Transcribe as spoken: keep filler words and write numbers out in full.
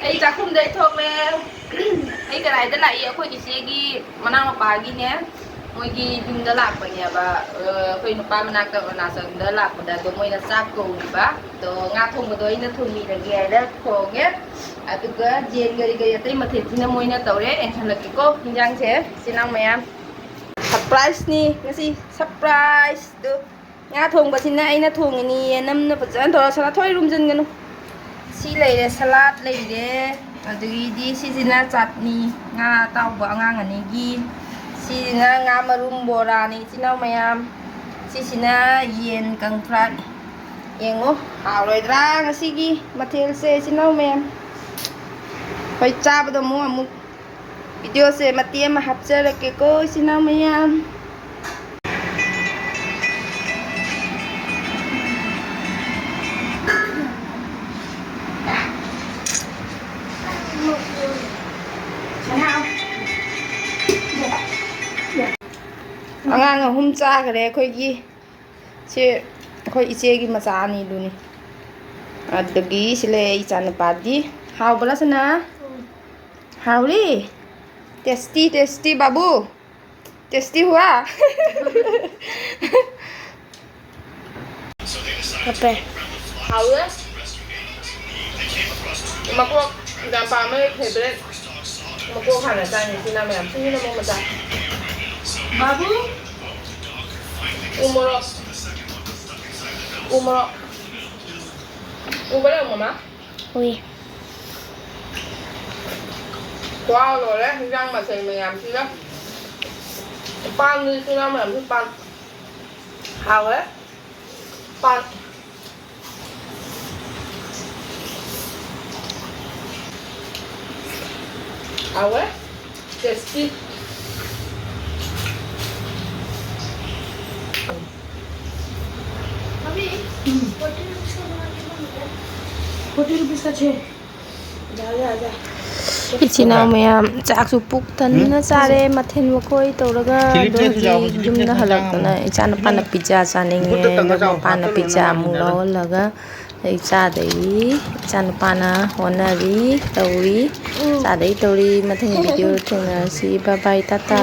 ꯑꯩ ꯆꯥꯛꯈꯨꯝꯗꯩ ꯊꯣꯛꯂꯦ꯫ ꯑꯩ ꯀꯗꯥꯏꯗ ꯂꯥꯛꯏ? ꯑꯩꯈꯣꯏ ꯏꯆꯦꯒꯤ ꯃꯅꯥꯎꯅꯨꯄꯥꯒꯤꯅꯦ, ꯃꯣꯏꯒꯤ ꯌꯨꯝꯗ ꯂꯥꯛꯄꯅꯦꯕ꯫ ꯑ, ꯑꯩꯈꯣꯏ ꯅꯨꯄꯥ ꯃꯅꯥꯛꯇ ꯑꯔꯨꯅꯥꯆꯜꯗ ꯂꯥꯛꯄꯗ ꯑꯗꯣ ꯃꯣꯏꯅ ꯆꯥꯛ ꯀꯧꯔꯤꯕ꯫ ꯑꯗꯣ ꯉꯥ ꯊꯣꯡꯕꯗꯣ ꯑꯩꯅ ꯊꯣꯡꯕꯤꯔꯒꯦ ꯍꯥꯏꯅ ꯊꯣꯡꯉꯦ꯫ ꯑꯗꯨꯒ ꯌꯦꯟ ꯀꯔꯤ ꯀꯔꯤ ꯑꯇꯩ ꯃꯊꯦꯜꯁꯤꯅ ꯃꯣꯏꯅ ꯇꯧꯔꯦ꯫ ꯌꯦꯡꯍꯜꯂꯛꯀꯦꯀꯣ ꯍꯤꯟꯖꯥꯡꯁꯦ, ꯏꯆꯤꯟ ꯏꯅꯥꯎ ꯃꯌꯥꯝ꯫ ꯁꯔꯄ꯭ꯔꯥꯏꯖꯅꯤ ꯉꯁꯤ, ꯁꯔꯄ꯭ꯔꯥꯏꯖ꯫ ꯑꯗꯨ ꯉꯥ ꯊꯣꯡꯕꯁꯤꯅ ꯑꯩꯅ ꯊꯣꯡꯉꯤꯅꯤꯌꯦ, ꯅꯝꯅ ꯐꯖꯅ ꯇꯧꯔ꯫ ꯁꯅꯥꯊꯣꯏ, ꯔꯨꯝꯖꯟꯒꯅꯨ꯫ ꯁꯤ ꯂꯩꯔꯦ, ꯁꯂꯥꯗ ꯂꯩꯔꯦ, ꯑꯗꯒꯤꯗꯤ ꯁꯤꯁꯤꯅ ꯆꯥꯠꯅꯤ, ꯉꯥ ꯑꯇꯥꯎꯕ ꯑꯉꯥꯡ ꯑꯅꯤꯒꯤ, ꯁꯤꯁꯤꯅ ꯉꯥ ꯃꯔꯨꯝ ꯕꯣꯔꯥꯅꯤ, ꯏꯆꯤꯟ ꯏꯅꯥꯎ ꯃꯌꯥꯝ꯫ ꯁꯤꯁꯤꯅ ꯌꯦꯟ ꯀꯪ ꯐ꯭ꯔꯥꯏ꯫ ꯌꯦꯡꯉꯣ, ꯍꯥꯎꯔꯣꯏꯗ꯭ꯔꯥ ꯉꯁꯤꯒꯤ ꯃꯊꯦꯜꯁꯦ, ꯏꯆꯤꯟ ꯏꯅꯥꯎ ꯃꯌꯥꯝ? ꯍꯣꯏ, ꯆꯥꯕꯗꯣ ꯑꯃꯨꯛ ꯑꯃꯨꯛ ꯚꯤꯗꯤꯑꯣꯁꯦ ꯃꯇꯦꯛ ꯑꯃ ꯍꯥꯞꯆꯔꯛꯀꯦꯀꯣ, ꯏꯆꯤꯟ ꯏꯅꯥꯎ ꯃꯌꯥꯝ꯫ ꯑꯉꯥꯡ ꯑꯍꯨꯝ ꯆꯥꯈ꯭ꯔꯦ ꯑꯩꯈꯣꯏꯒꯤ꯫ ꯁꯤ ꯑꯩꯈꯣꯏ ꯏꯆꯦꯒꯤ ꯃꯆꯥ ꯑꯅꯤꯗꯨꯅꯤ꯫ ꯑꯗꯨꯗꯒꯤ ꯁꯤ ꯂꯩ ꯑꯩ ꯏꯆꯥꯅꯨꯄꯥꯗꯤ꯫ ꯍꯥꯎꯕ꯭ꯔꯥ ꯁꯅꯥ? ꯍꯥꯎꯔꯤ? ꯇꯦꯁꯇꯤ, ꯇꯦꯁꯇꯤ ꯕꯥꯕꯨ? ꯇꯦꯁꯇꯤ ꯍꯨꯋꯥ? ꯍꯥꯎꯋꯦ꯫ ꯃꯀꯣꯛ ꯌꯥꯝ ꯄꯥꯝꯃꯦ, ꯐꯦꯕꯔꯦꯠ꯫ ꯃꯀꯣꯛ ꯍꯥꯟꯅ ꯆꯥꯅꯤ, ꯁꯤꯅ ꯃꯌꯥꯝ꯫ ꯁꯤꯅ ꯃꯣꯃꯣ ꯆꯥ꯫ ꯕꯥꯕꯨ꯫ ꯎ ꯃꯣꯔꯣꯛ꯫ ꯎ ꯃꯣꯔꯣꯛ꯫ ꯎꯕ ꯂꯩ, ꯃꯃꯥ? ꯎꯏ꯫ ꯋꯥꯎ, ꯂꯣꯏꯔꯦ, ꯍꯤꯟꯖꯥꯡ ꯃꯊꯦꯜ ꯃꯌꯥꯝꯁꯤꯒ꯫ ꯄꯥꯟꯗꯨꯗꯤ ꯁꯤꯅ ꯃꯌꯥꯝꯁꯨ ꯄꯥꯟ꯫ ꯍꯥꯎꯋꯦ꯫ ꯄꯥꯟ꯫ ꯍꯥꯎꯋꯦ꯫ ꯇꯦꯁꯇꯤ꯫ ꯐꯣꯔꯇꯤ ꯔꯨꯄꯤꯁꯀ ꯆꯦ꯫ ꯌꯥꯔꯦ, ꯌꯥꯔꯦ, ꯌꯥꯔꯦ꯫ ꯏꯆꯤꯟ ꯏꯅꯥꯎ ꯃꯌꯥꯝ ꯆꯥꯛꯁꯨ ꯄꯨꯛ ꯊꯟꯅ ꯆꯥꯔꯦ, ꯃꯊꯦꯜ ꯃꯈꯣꯏ ꯇꯧꯔꯒ꯫ ꯑꯗꯣ ꯍꯧꯖꯤꯛ ꯌꯨꯝꯗ ꯍꯜꯂꯛꯇꯅ ꯏꯆꯥ ꯅꯨꯄꯥꯅ ꯄꯤꯖꯥ ꯆꯥꯅꯤꯡꯉꯦ, ꯑꯗꯣ ꯃꯄꯥꯅ ꯄꯤꯖꯥ ꯑꯃꯨꯛ ꯂꯧꯍꯜꯂꯒ ꯑꯩ ꯆꯥꯗꯣꯏꯔꯤ꯫ ꯏꯆꯥ ꯅꯨꯄꯥꯅ ꯍꯣꯠꯅꯔꯤ, ꯇꯧꯔꯤ, ꯆꯥꯗꯣꯏ ꯇꯧꯔꯤ꯫ ꯃꯊꯪꯒꯤ ꯚꯤꯗꯤꯑꯣ ꯊꯦꯡꯅꯔꯁꯤ꯫ ꯕꯥꯏ ꯕꯥꯏ, ꯇꯥꯇꯥ꯫